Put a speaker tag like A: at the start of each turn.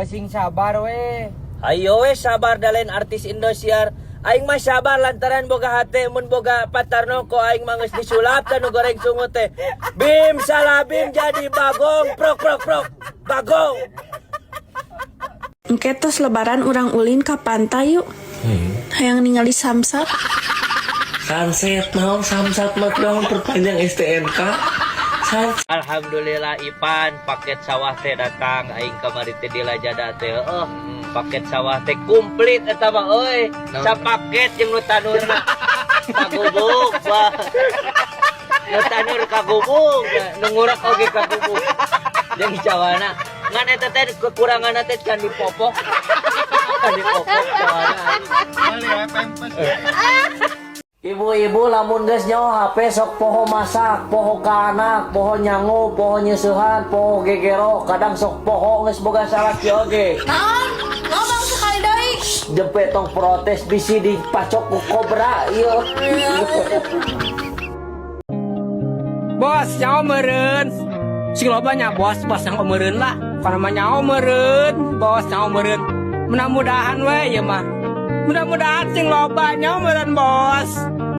A: Oh, sing sabar we.
B: Ayo we sabar da lain artis Indosiar. Aing mah sabar lantaran boga hate mun boga patarno ko aing mah geus disulap tanu goreng sungut teh. Bim salabim jadi bagong prok prok prok. Bagong.
C: Engke tos Lebaran urang ulin ka pantai yuk. Hayang ningali samsat.
D: Sunset naon samsat mah naon perpanjang STNK. Sunset.
B: Alhamdulillah Ipan, paket sawah teh datang aing kamari teh di Lazada teh. Heuh, paket sawah teh komplit eta mah euy. Sapaket jeung nu tanurna. Kagubuk wah. Nu tanur kagubuk, nu ngurak oge kagubuk. Jeung cawana. Ngan eta teh kekuranganna teh can dipopok. Can dipopok cawana.
E: Ibu-ibu lamun geus nyaho HP sok poho masak, poho ka anak, poho nyangu, poho nyeusehan, poho gegero, kadang sok poho geus boga salaki oge.
C: Naon? Ngomong sekali deui.
E: Jempe tong protes bisi dipacok ku kobra ieu.
A: Bos, nyaho meureun. Sing loba nya bos, bos nyaho meureun lah. Kana mah nyaho meureun, bos nyaho meureun. Mudah-mudahan we ieu mah. Mudah-mudahan sing loba nyaho meureun, bos.